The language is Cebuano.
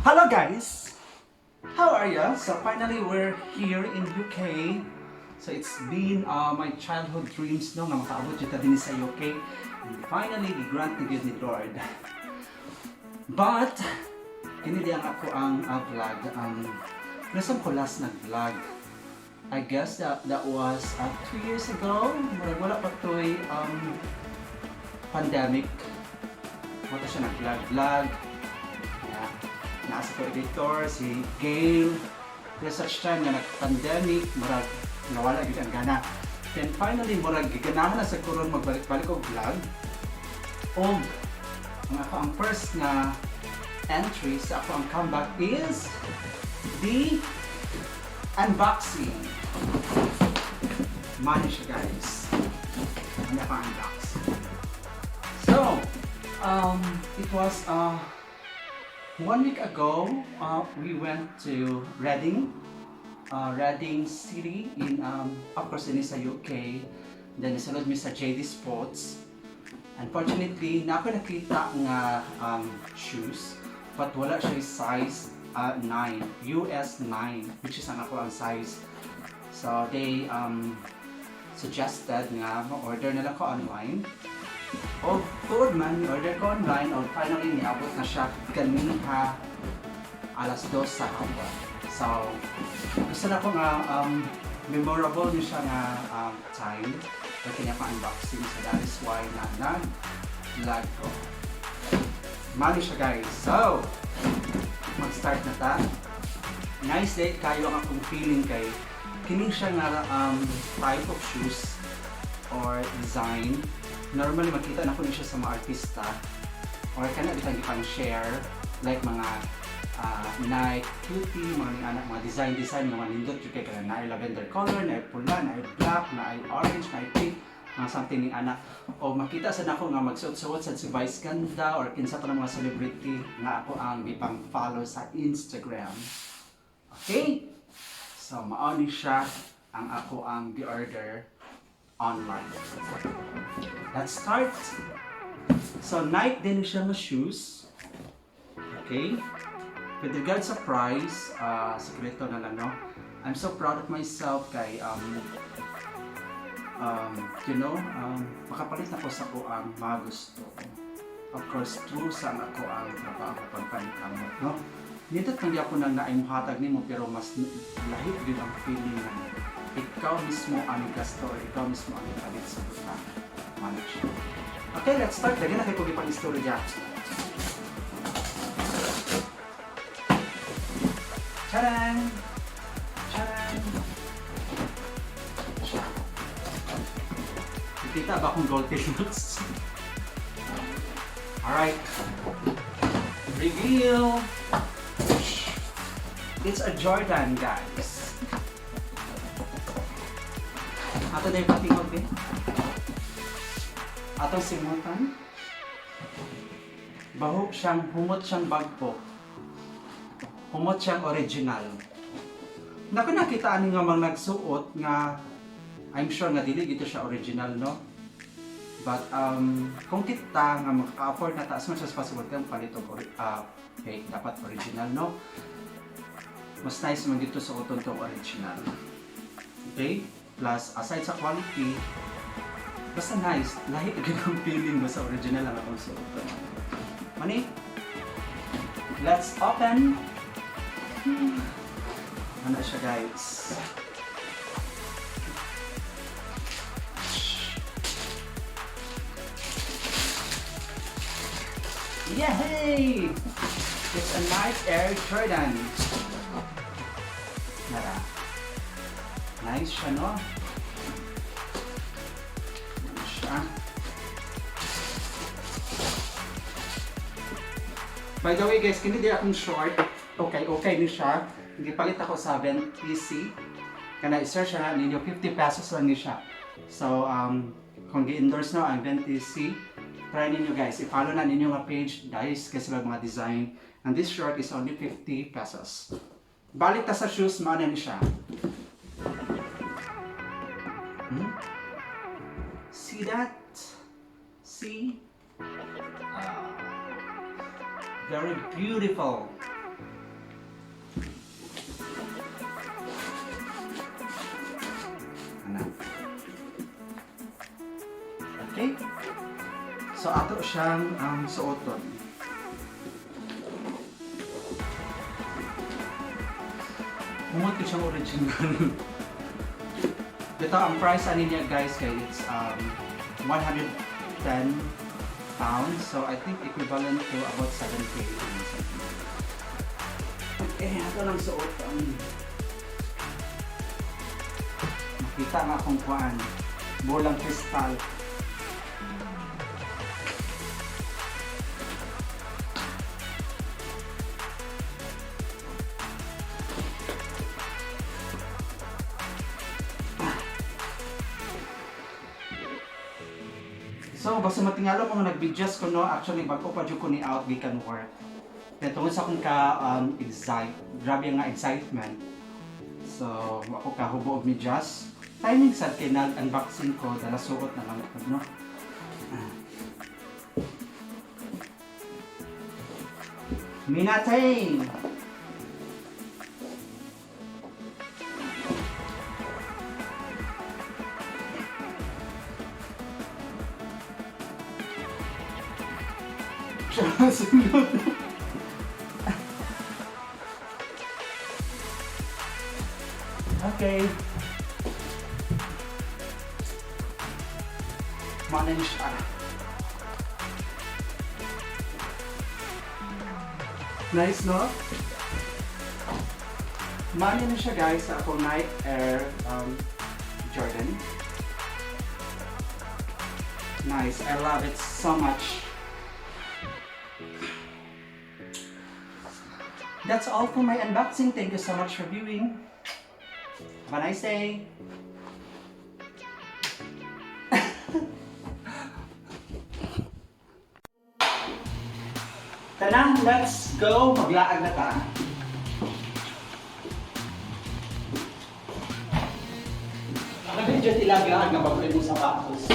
Hello, guys! How are you? So finally we're here in UK. So it's been my childhood dreams, no, nga makaabot jud ta dinhi sa UK. And finally gi-grant na gyud ni Lord. But kini di ang ako ang vlog ang nasa ko last nag-vlog. I guess that was 2 years ago. Murag wala pa to'y pandemic. Mao to siya nag-vlog-vlog. Yeah. Naa sa ko editor, si Gail. There's such time nga nag-pandemic, murag nawala gyud ang gana. Then finally, murag giganahan na sa kuron magbalik-balik og vlog. Og ang ako ang first nga entry sa ako ang comeback is the unboxing. Mao ni siya, guys. Ano ako unbox. So, it was one week ago, we went to Reading, Reading City in, of course, in sa UK. Then, nisulod mi sa JD Sports. Unfortunately, naa ko nakita nga shoes, but wala siya size 9, US 9, which is ang ako ang size. So, they suggested nga ma-order na lang ko online. O tuod man, order ko online o finally niabot na siya ganiha alas 2 sa hapon. So, gusto na ko nga memorable ni siya nga time kaya kanya pa unboxing. So that is why na nag-vlog ko. Mao ni siya, guys. So, mag-start na ta. Nice day kayo ang akong feeling kay kining siya nga type of shoes or design. Normally makita na ko ni siya sa mga artista or kana bitang gipang share like mga Nike Cutie, mga ni anak, mga design design nga manindot jud kay kana naay lavender color, naay pula, naay black, naay orange, naay pink, mga something ni ana. O makita sa nako nga magsuot-suot sad si Vice Ganda or kinsa pa ng mga celebrity nga ako ang gipang follow sa Instagram. Okay? So mao ni siya ang ako ang gi-order online. Let's start. So Nike din siya nga shoes. Okay? With regards sa price, sekreto na lang, no? I'm so proud of myself kay makapalit ako sa ko ang mga gusto. Of course, through sa ang ako ang trabaho pagpaningkamot, no? Nindot man gyapon nang naay muhatag nimo, pero mas lahi gyud ang feeling na ikaw mismo ang gasto or ikaw mismo ang palit sa butang. Manage. Okay, let's start. Dali na kay kog ipang istorya. Charan! Charan! Siya. Kita ba akong Goldilocks? Alright. Reveal! It's a Jordan, guys. Ato na yung patingog eh. Atong simutan. Baho siyang, humot siyang bagpo. Humot siyang original. Naku, nakita ani nga mga nagsuot nga I'm sure nga dili gito siya original, no? But kung kita nga maka-afford na ta, as much as possible kang palit og fake, dapat original, no? Mas nice man dito sa suoton tong original. Okay? Plus, aside sa quality, basta nice. Lahi gyud ang feeling mo sa original ang atong suoton. Mani? Let's open! Ano siya, guys? Yay! It's a Nike Air Jordan. Nara. Nice siya, no? Ano siya? By the way, guys, kini di akong short. Okay ni siya. Gipalit ako sa 20C. Kana i-search na ninyo, 50 pesos lang ni siya. So, kung gi-endorse no ang 20C, try ninyo, guys. I-follow na ninyo nga page guys kasi sila mga design. And this short is only 50 pesos. Balik ta sa shoes, mao na ni siya. See that? See? Ah, Very beautiful. Ana. Okay? So ato siyang suoton. Humot ko siyang original. Ito ang price ani niya, guys, kay it's £110. So I think equivalent to about 7K. Okay, ato lang suot ang makita nga akong kuan. Bolang kristal. So, basta matingalo ko nga nag-videos ko, no, actually, bago pa jud ko ni out gikan work. Kaya tungod sa akong ka excite, grabe nga excitement. So, ako kahubo og medyas. Timing sad kay nag-unboxing ko, dala suot na lang ko, no. Ah. Minatay! Sunod. Okay. Manage siya. Nice, no? Money na siya, guys, sa akong Nike Air Jordan. Nice. I love it so much. That's all for my unboxing. Thank you so much for viewing. Have a nice day. Tara, let's go. Maglaag na ta. Ano ba dyan ilagaan nga bago mo sapatos?